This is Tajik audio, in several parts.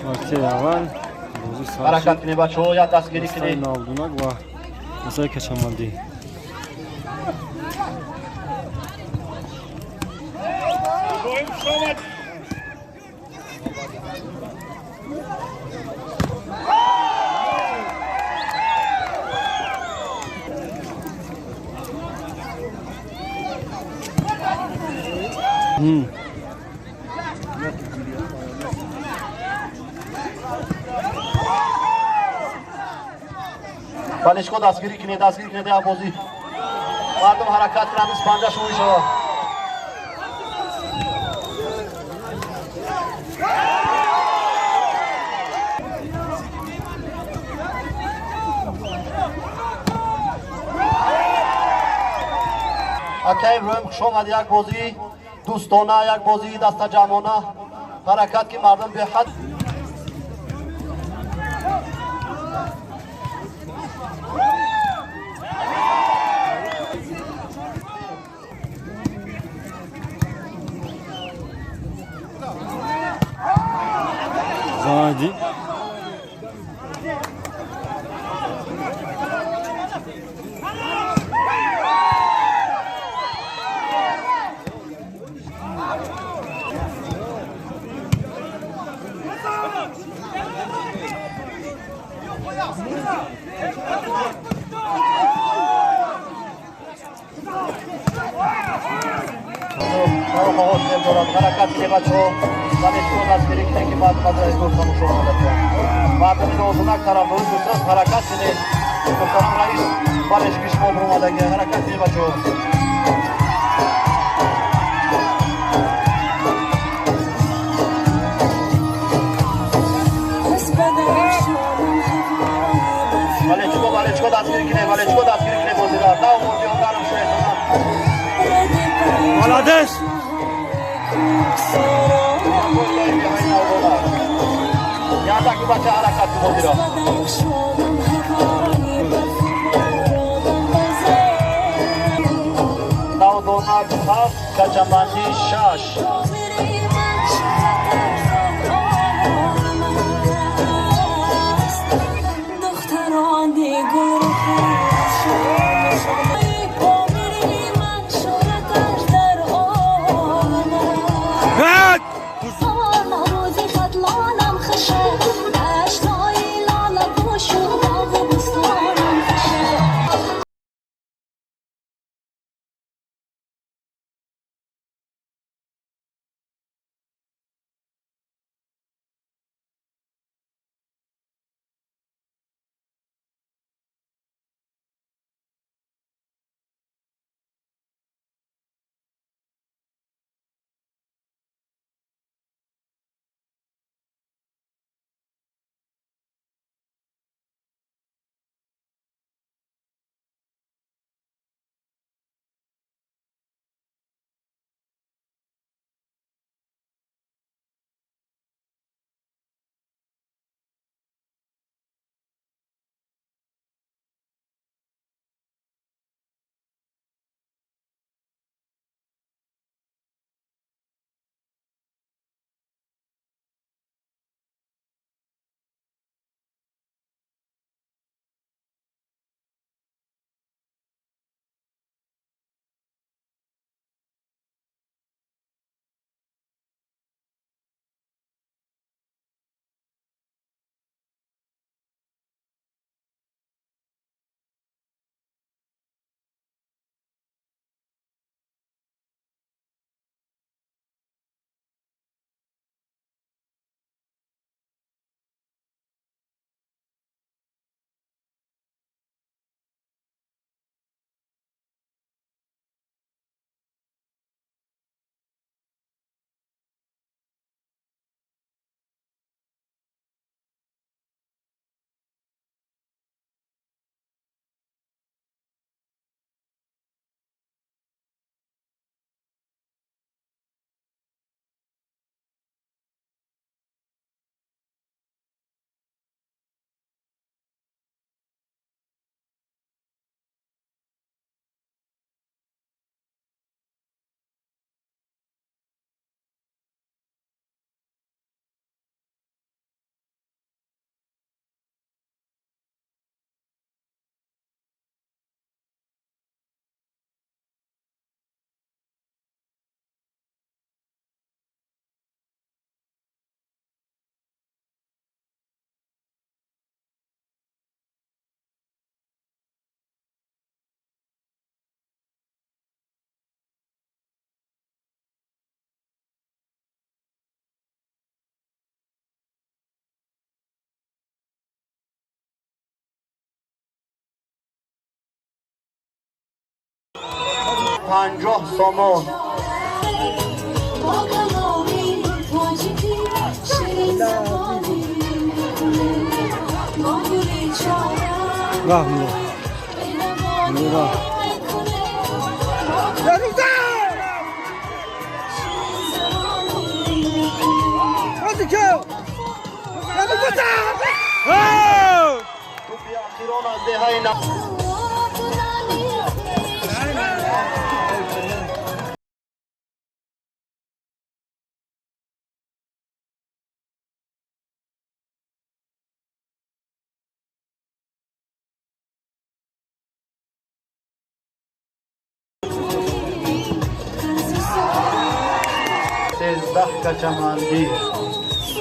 Партияи аввал бозӣ сар Ҳаракат шуд. кунед, бачаҳо, як дастгирӣ Дастаи кунед. Навдунак ва дастаи Качамандӣ. Балешко, дастгирӣ кунед, дастгирӣ кунед, як бозӣ. Мардум ҳаракат кунанд, 25 шурӯъ шавад. Акай Иброҳим, хуш омад. Як бозии дӯстона, як бозии дастаҷамъона. Ҳаракат, ки мардум беҳад. Зади. Дорад, ҳаракат кунед, бачаҳо. Балешко, дастгирӣ кунед, ки мардум аз раисгор тамошо омада. Мардуми Нозунак тарафдори дӯстаст, ҳаракат кунед. Муҳтарам раис, балешки шумо биромадаги, ҳаракат кунед, бачаҳо. Балечко, балечко, дастгирӣ кунед, балечко, дастгирӣ кунед бозира. Нав бозиҳо гарм шуд. Молодец! Яндаки бача, ҳаракат кун бозиро. Навдонак 7, Качамандӣ 6. Духтарони гулруху. Ҳат! 50 сомон. Раҳмулло. Мура. Тӯпи охирон аз деҳаи качамандӣ.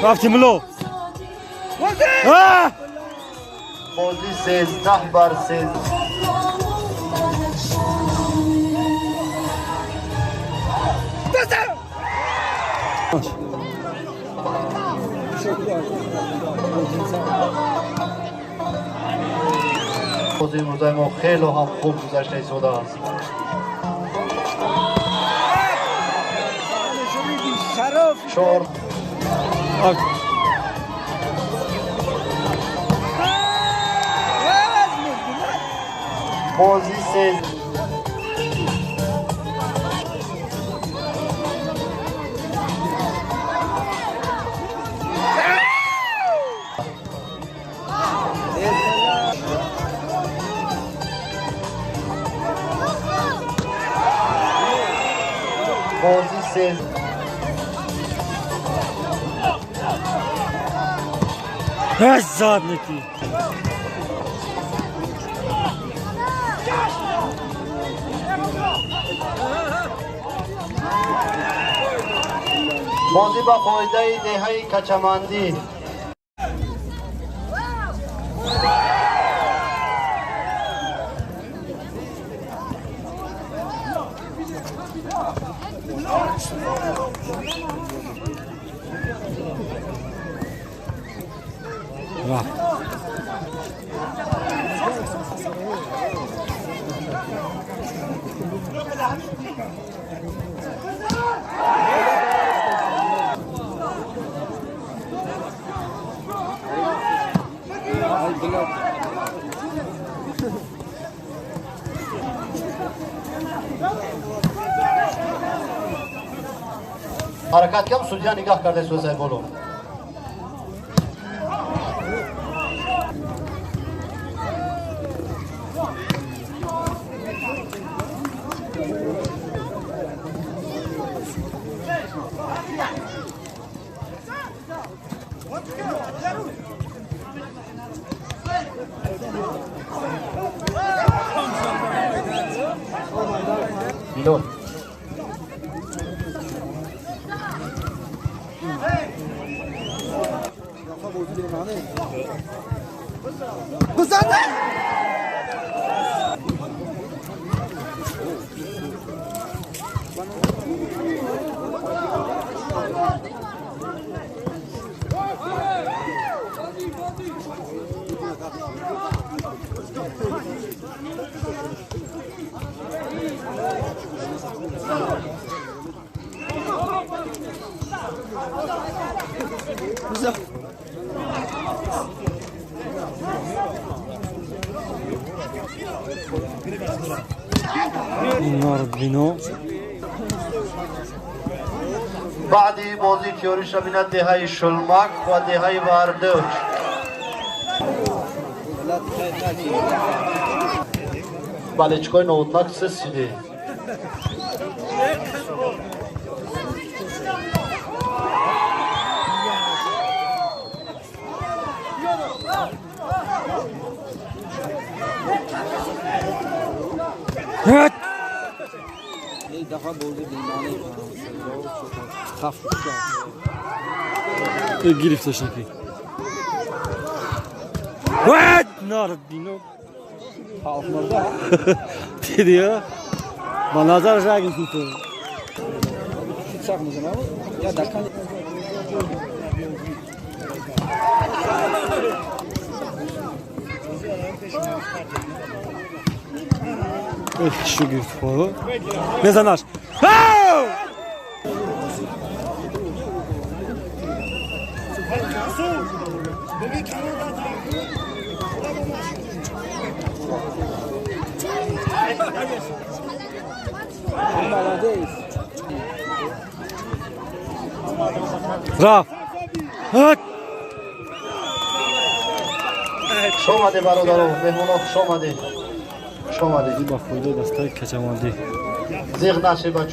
Рафти мулло. Бозӣ 13 бар 13. Бозии имрӯзаи мо хело ҳам хуб гузашта истодааст. Чор. Бозӣ се. Бозӣ се. Задники. Бозӣ ба фоидаи деҳаи Качамандӣ. Ҳаракат кам, судья нигаҳ карда сӯзай боло. Милод. Баъди бозӣ тиёриша бинад деҳаи Шулмак ва деҳаи Вардуч. Балечкои новутнак сиз шиди. Гирифташ наки. Нарадино. Диди, ба назараш нагирифти ту. Шу гирифт, мезанаш. Рафт. Хуш омадед, бародаро, меҳмоно, хуш омадед, хуш омадед. Ба фоидаи дастаи качамалдӣ. Зиғ нашед, бачо.